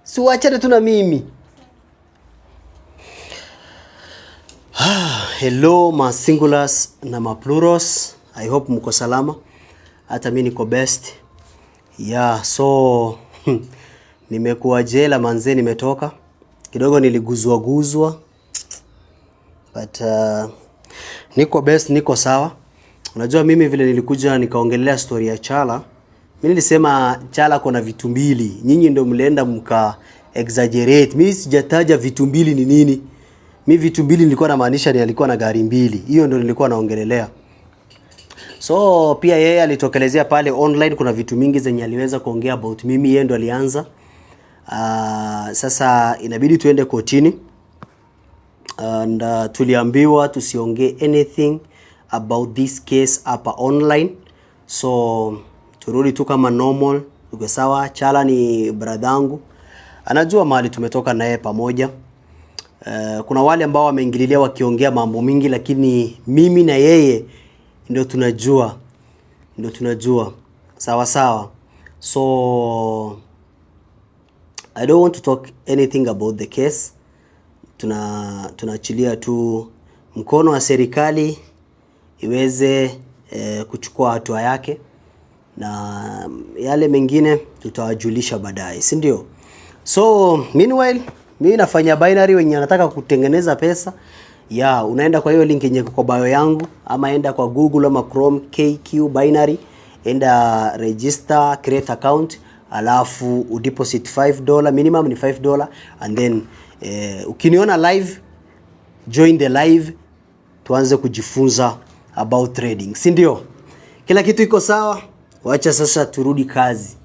Si uachane tu na mimi. Hello ma singulars na ma plurals. I hope mko salama. Hata mi niko best. Yeah, so nimekuwa jela manze, nimetoka kidogo, niliguzwa guzwa but niko best, niko sawa. Unajua mimi vile nilikuja nikaongelea story ya Chala, mimi nilisema Chala kuna vitu mbili, nyinyi ndio mlienda mka exaggerate. Mimi sijataja vitu mbili ni nini. Mi vitu mbili nilikuwa namaanisha ni alikuwa na gari mbili, hiyo ndio nilikuwa naongelelea. So pia yeye alitokelezea pale online, kuna vitu mingi zenye aliweza kuongea about mimi, yeye ndo alianza. Sasa inabidi tuende kotini and tuliambiwa tusiongee anything about this case hapa online, so turudi tu kama normal, tuko sawa. Chala ni bradhangu, anajua mahali tumetoka naye pamoja. Kuna wale ambao wameingililia wakiongea mambo mingi, lakini mimi na yeye ndio tunajua, ndio tunajua sawa sawa. So I don't want to talk anything about the case. Tunaachilia tu mkono wa serikali iweze kuchukua hatua yake na yale mengine tutawajulisha baadaye, si ndio? So meanwhile mimi nafanya binary, wenye anataka kutengeneza pesa ya unaenda kwa hiyo link yenye kwa bio yangu, ama enda kwa Google ama Chrome, KQ binary, enda register, create account, alafu udeposit $5, minimum ni $5, and then ukiniona live, join the live, tuanze kujifunza about trading, si ndio? Kila kitu iko sawa, wacha sasa turudi kazi.